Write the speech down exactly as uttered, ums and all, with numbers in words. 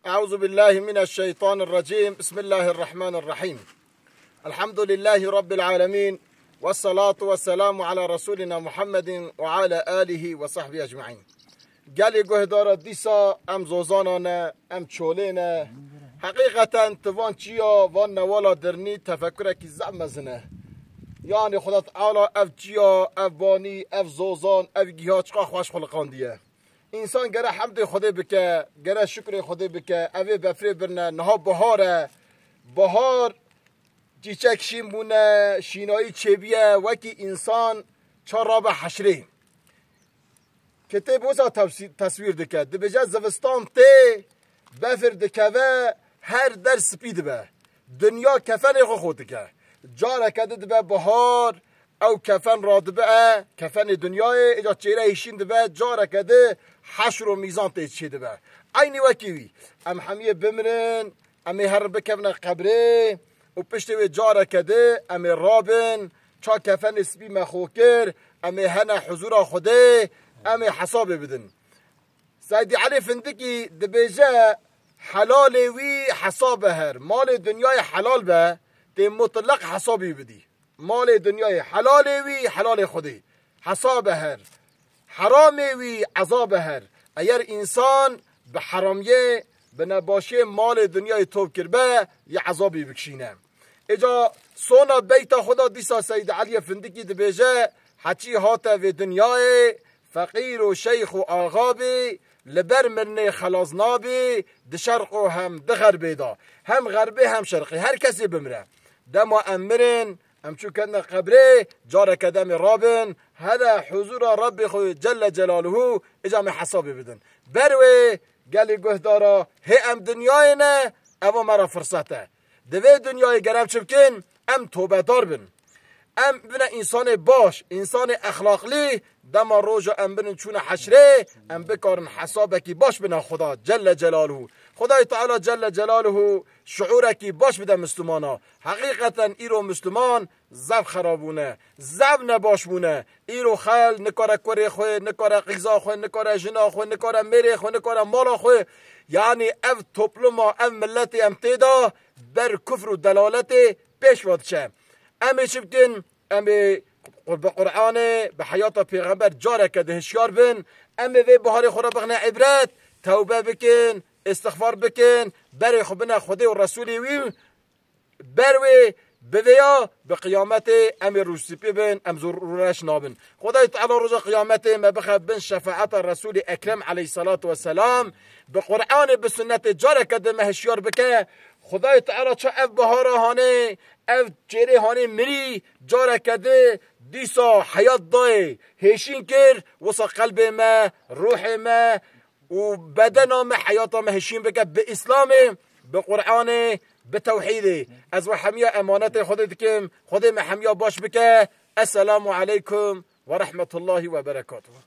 أعوذ بالله من الشيطان الرجيم. بسم الله الرحمن الرحيم. الحمد لله رب العالمين. والصلاة والسلام على رسولنا محمد وعلى آله وصحبه أجمعين. Gelê guhdara dîsa em zozana ne, em çolê ne. Heqîqeten ti van çiya, van newala dirnî tefekurekî zehf mezin e. Yanî Xweda Teala ev çiya, ev vanî, ev zozan, ev giha çiqa xweş xuliqandiye. Însan gere hemdê Xwedê bike, gere şukrê Xwedê bike, ev ê befrê birine, niha bihar e. Bihar çîçek şîn bûne, şînayî çêbiye, wekî însan ça rabe heşrê. Kitêb wisa tefsî-, teswîr dike. Dibêje zivistan tê, befir dikeve, her der spî dibe. Dinya kefenê xwe xwe dike. Careke di dibe bihar, ew kefen radibe, kefenê dinyayê, îca çêrehî şîn dibe, careke di heşr û mîzan tê çêdibe. Eynî wekî wî. Em hemiyê bimirin, em ê herin bikevine qebrê û piştê wê careke di em ê rabin, ça kefenê spî me xwe kir, em ê hene huzûra Xwedê, em ê hesabê bidin. Seydî Elî Findikî dibêje, helalê wî hesab e her. Malê dinyayê helal be, tê mutleq hesabî bidî. Malê dinyayê helalê wî, helalê Xwedê. Hesab e her. Heramê wî ezab e her. Eger însan bi heramiyê, bi nebaşiyê malê dinyayê top kirbe, yê ezabî bikişîne. Îca sona beyta xwe da dîsa Seyd Eliyê Findikî dibêje, heçî hate vê dinyayê, feqîr û şeyx û axa bî, li ber mirinê xelas nabî, di şerq û hem di xerbê da. Hem xerbê hem şerqê, her kesê bimire. Dema em mirin, em çû ketine qebrê, careke demê rabin, hele huzûra Rebbê xwe Celle Celaluhu, îca me hesabê bidin. Ber wê gelê guhdara, hê em dinyayê ne, evo me re firset e. Di vê dinyayê ger em çi bikin, em tobedar bin. Em bine însanê baş, însanê exlaqlî, dema roja em binin çûne heşrê, em bikarin hesabekî baş bine Xuda Celle Celaluhu. Xudayê Teala Celle Celaluhu şiûrekî baş bide Mislumana. Heqîqeten îro Misluman zef xera bûne, zef nebaş bûne. Îro xel nikare kurê xwe, nikare qîza xwe, nikare jina xwe, nikare mêrê xwe, nikare mala xwe. Yanî ev topluma, ev miletê em tê de ber kufr û delaletê pêş ve diçe. Em ê çi bikin? Em ê bi Qur'anê, bi heyata pêxember careke di hişyar bin. Em ê vê biharê xwe re bixine îbret, tewbe bikin, îstixfar bikin, berê xwe bine Xwedê û Resûlê wî. Ber wê bi vêya bi qiyametê em ê rûspî bin, em zor rûreş nabin. Xwedayê Teala roja qiyametê me bixe bin şefaeta Resûlê Ekrem aleyhisselatu vesselam, bi Qur'anê, bi sunnetê careke di me hişyar bike. Xwedayê Teala ça ev bihara hanê, ev çêrê hanê mirî, careke di dîsa heyat dayê, hêşîn kir, wisa qelbê me, ruhê me, û bedena me, heyata me hişîn bike bi Îslamê, bi Qur'anê, bi tewhîdê. Ez we hemiya emanetê Xwedê dikim. Xwedê me hemiya baş bike. Esselamu aleykum ve rahmetullahi ve berekatuhu.